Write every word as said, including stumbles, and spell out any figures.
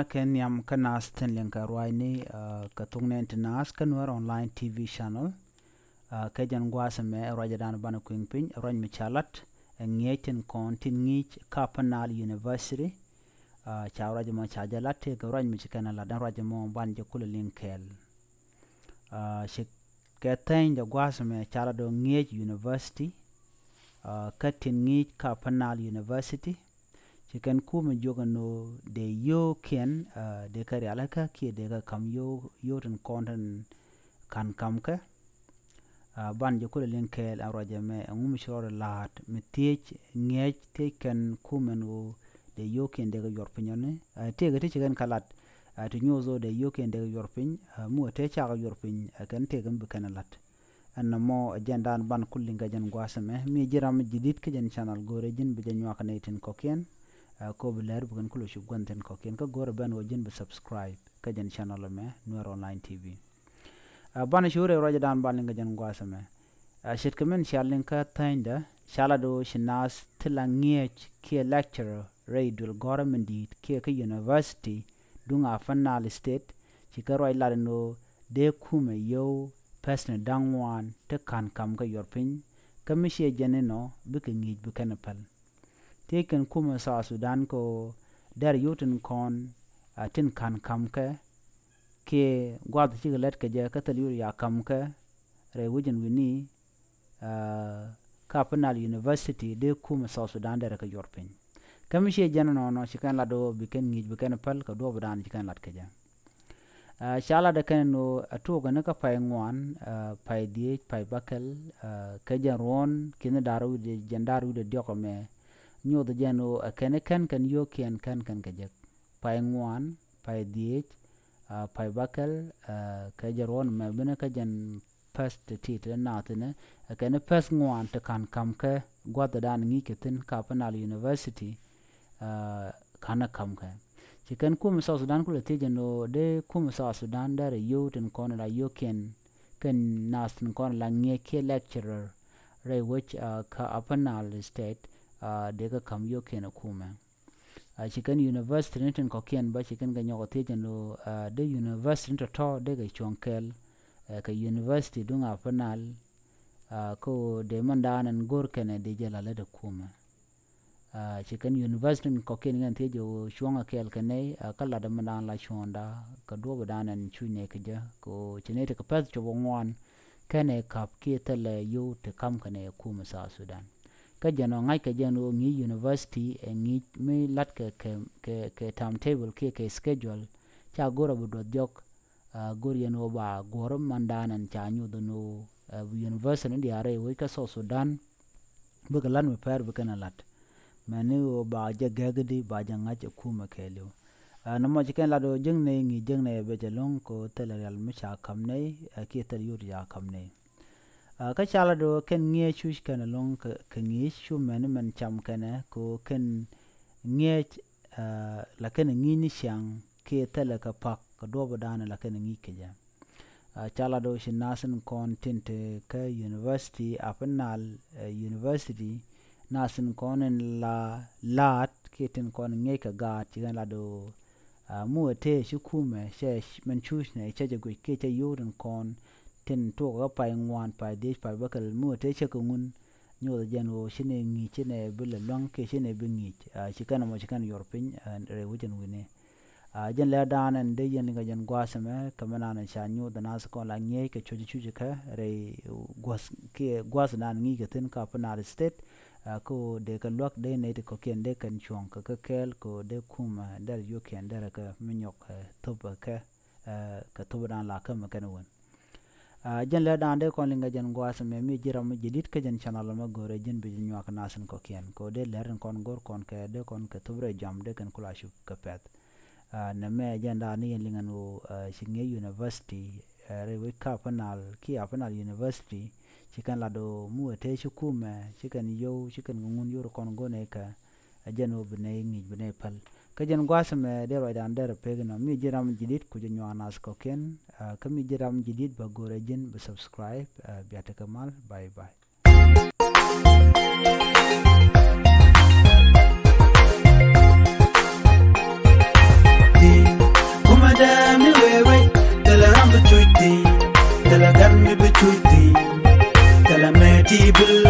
Kɛ nhiam kä naath tin liŋ kɛ ruacni, ah, kɛ thuk nɛn ti naath kä Nuɛr Online T V channel. Ah, kɛ jɛn gua̱a̱th ɛmɛ ɛ ruacdan banɛ kui̱ŋ piny, ɛ ruac mi ca lat ɛ ŋi̱eec tin kɔn tin ŋi̱i̱c kä Upper Nile University. Ah, ca ruac ɛmɔ ca jɛ lat tëëkɛ ruac mi ci kɛn ɛ lat ɛn ruac ɛmɔ ban jɛ kulɛ liŋ kɛɛl. Ah, ci kɛ thɛny jɛ gua̱a̱th ɛmɛ ca lat ɔ ŋi̱eec university, ah, kä tin ŋi̱i̱c kä Upper Nile University. Ci kɛn kumɛ jiök ɛn ɣöö dee yio̱o̱kiɛn, ah, dee kɛ rialikä kiɛ dee kɛ ka̱m yio̱o̱, yio̱o̱ tin kɔn tin ka̱n ka̱mkɛ. Ah, ban jɛ kulɛ liŋ kɛɛl ɛn ruac ɛmɛ ɛŋu mi ci rɔɔdɛ la̱a̱t mi thiec ŋi̱eec thiec kɛn kumɛ ɛn ɣöö dee yio̱o̱kiɛn dee kɛ yuɔr piny ɔni. Ah, tëëkɛ ti ci kɛn kɛ lat, ah, ti nyuuth ɣöö dee yio̱o̱kiɛn dee kɛ yuɔr piny, ah, mi wä tëë cakɛ yuɔr piny, ah, kɛn tëëkɛ mi bi kɛn ɛ lat. Ɛn nɔmɔ ɛ jɛn dan ban kul liŋ kɛ jɛn gua̱a̱th ɛmɛ. Mi ji̱ ram mi ji̱ di̱t kä jɛn channel, go̱o̱rɛ ji̱n bi jɛ nyuak nɛy tin kɔ̱kiɛn. Ah, kɛ ɣöö bi lɛr bi kɛn kul ɛ cuk gua̱n tin kɔ̱kiɛn. Kä go̱o̱rɛ ben ɣöö ji̱n bi subscribe kä jɛn channel ɛmɛ, Nuɛr Online T V. Ah, banɛ cu rɛy ruacdan ban liŋ kɛ jɛn gua̱a̱th ɛmɛ. Ah, ce̱tkɛ min cia liŋ kä thänydä, ca lat ɣöö ci naath ti la ŋi̱eec kiɛ lecturer rɛy duël gɔ̱rä min di̱i̱t kiɛ kä university duŋ Upper Nile State, ci kɛ ruac lat ɛn ɣöö dee kumɛ yio̱w pɛ̈thni da̱ŋ ŋuan ti ka̱n ka̱m kɛ yuɔr piny, kä mi ciɛ jɛn inɔ bikɛ ŋi̱i̱c bi kɛn päl. Thiec kɛn kumɛ South Sudan kɛ ɣöö derɛ yio̱w tin kɔn, ah, tin ka̱n ka̱mkɛ kiɛ gua̱th cikɛ lät kɛ jɛ kä thil yio̱w ya ka̱mkɛ rɛy wec in wi̱ni, ah, kä Upper Nile University dee kumɛ South Sudan derɛ kɛ yuɔr piny. Kä mi ciɛ jɛn ɛnɔnɔ ci kɛn lat ɣöö bi kɛn ŋi̱i̱c bi kɛn päl kɛ duɔ̱ɔ̱pdan ci kɛn lat kɛ jɛ. Ah, ca latdɛ kɛn ɛn ɣöö a tuɔɔk ɛn kä pay ŋuan, ah, pay dhieec, pay bäkɛl, ah, kɛ jɛn ruɔ̱n ki̱n da̱r wi̱cdɛ, jɛn da̱r wi̱cdɛ diɔ̱k ɛmɛ. Nyoth jɛn ɣöö ɛ kɛn kɛn kɛn yio̱o̱kiɛn kɛn kɛn kɛ jek. Pay ŋuan, pay dhieec, ah, pay bäkɛl, ah, kɛ jɛn ruɔ̱n ɛmɛ ben kä jɛn pɛ̈th ti ti ti naath thi̱n ɛ kɛn pɛ̈th ŋuan ti ka̱n ka̱mkɛ gua̱thdan ŋi̱i̱ckɛ thi̱n kä Upper Nile University, ah, ka̱n ɛ ka̱mkɛ. Ci kɛn kumɛ South Sudan kulɛ thiec ɛn ɣöö dee kumɛ South Sudan derɛ yio̱w tin kɔn la yio̱o̱kiɛn kɛn naath tin kɔn la ŋi̱eec kiɛ lecturer rɛy wec, ah, kä Upper Nile State, ah, dee kɛ ka̱m yio̱o̱kiɛn ɛ kumɛ. Ah, ci kɛn university ni tin kɔ̱kiɛn bä ci kɛn kɛ nyɔk ɛ thiec ɛn ɣöö, ah, dee university ni tɔ̱tɔ̱ dee kɛ cuɔ̱ŋ kɛɛl, eh, kɛ university duŋ Upper Nile, ah, kä ɣöö dee mɛndan ɛn go̱r kɛnɛ dee jɛ la lät ɛ kumɛ. Ah, ci kɛn university ni kɔ̱kiɛn kɛn thiec ɛ ɣöö cuɔ̱ŋ ɛ kɛɛl kɛ nɛy, ah, kä latdɛ mɛndan la cuɔ̱ɔ̱ŋda kɛ duɔ̱ɔ̱pdan ɛn cuc nɛy kɛ jɛ kɛ ɣöö ci nɛy ti kɛ pɛ̈th cop ɛ ŋuan kɛnɛ ka̱p kiɛ thilɛ yio̱w ti ka̱m kɛnɛ ɛ kumɛ South Sudan. Kä jɛn ɔ ŋa̱ckɛ jɛn ɣöö ŋi̱i̱c university ɛ ŋi̱i̱c mi la̱tkɛ kɛ, kɛ, kɛ timetable kiɛ kɛ schedule ca go̱r a bi duɔth jɔk, ah, go̱r yɛn ɣöö ba guɔ̱r mandan ɛn ca nyoth ɛn ɣöö, ah, bi university ni diaal rɛy wec kä South Sudan bikɛ la̱t mi pɛr bi kɛn ɛ la̱t. Mɛni ɣöö ba jɛ gɛ̈k di ba jɛ ŋa̱c ɛ kumɛ kɛɛliw. Ah, nɔmɔ ci kɛn lat ɣöö jiäknɛ ŋi̱i̱c jiäknɛ ɛ bɛ jɛ lo̱ŋ kɛ ɣöö thilɛ rial mi ca ka̱m nɛy, ah, kiɛ thilɛ yio̱w ti ca ka̱m nɛy. Ah, kä ca lat ɣöö kɛn ŋi̱eec cuc kɛn ɛlɔ̱ŋ kɛ, kɛ ŋi̱i̱c cu mɛn mɛn cam kɛnɛ kɛ ɣöö kɛn ŋi̱eec, ah, la kɛn ŋi̱i̱c ni ciaŋ kiɛ thilɛ kɛ pa̱k kɛ duɔ̱ɔ̱pdan la kɛn ŋi̱i̱c kɛ jɛ. Ah, ca lat ɣöö ci naath tin kɔn tin te kä university, Upper Nile, eh, University, naath tin kɔn in la la̱a̱t kiɛ tin kɔn ŋi̱eec kɛ gaat ci kɛn lat ɣöö, ah, mi wä tëë ci kumɛ cɛ mɛn cuc nɛ cɛ jɛ guic kiɛ cɛ yio̱w tin kɔn tin tuɔɔk kä pay ŋuan, pay dhieec, pay bäkɛl, mi wä tëë cɛ kɛ ŋun nyoth jɛn ɣöö ci nɛ ŋi̱i̱c, ci nɛ bi lɛ lua̱ŋ kiɛ ci nɛ bi ŋi̱i̱c. Ah, ci kɛn ɛmɔ ci kɛn yuɔr piny, ah, rɛy wec in wi̱ni. Ah, jɛn lɛr dan ɛn dee yɛn liŋ kɛ jɛn gua̱a̱th ɛmɛ kɛ mɛ nan ca nyoth naath kɔn la ŋi̱eec kɛ cuc cuc kɛ rɛy gua̱a̱th kiɛ gua̱a̱th nan ŋi̱i̱c kɛ thi̱n kä Upper Nile State. Ah, kɛ ɣöö dee kɛ luäk dee nɛy ti kɔ̱kiɛn dee kɛn cuɔ̱ŋ kɛ kɛ kɛɛl kɛ ɣöö dee kumɛ, eh, derɛ yio̱o̱kiɛn derɛ kɛ mi nyɔk, eh, thop kɛ, eh, kɛ thopdan la kä mɛ kɛn wän. Ah, jɛn lɛr dan dee kɔn liŋ kɛ jɛn gua̱a̱th ɛmɛ mi ji̱ ram mi ji̱ di̱t kä jɛn channel ɛmɛ go̱o̱rɛ ji̱n bi ji̱ nyuak naath tin kɔ̱kiɛn kɛ ɣöö dee lɛr tin kɔn go̱r kɔn kɛ dee kɔn kɛ thop rɛy jam dee kɛn kula cup kɛ pɛ̈th. Ah, nɛmɛ jɛn dan ni yɛn liŋ ɛn ɣöö, ah, ci ŋi̱eec university, ah, rɛy wec kä Upper Nile kiɛ Upper Nile University ci kɛn lat ɣöö mi wä tëë ci kumɛ ci kɛn yio̱w ci kɛn kɛ ŋun yio̱w kɔn go̱r nɛy kɛ. Ɛ jɛn ɣöö bi nɛy ŋi̱i̱c bi nɛy päl. Kä jɛn gua̱a̱th ɛmɛ dee ruacdan derɛ pek inɔ mi ji̱ ram ji̱ di̱t ku jɛ nyuak naath kɔ̱kiɛn. Ah, kä mi ji̱ ram ji̱ di̱t bä go̱o̱rɛ ji̱n bi subscribe. Ah, bia tekɛ mal. Bye bye. Ibil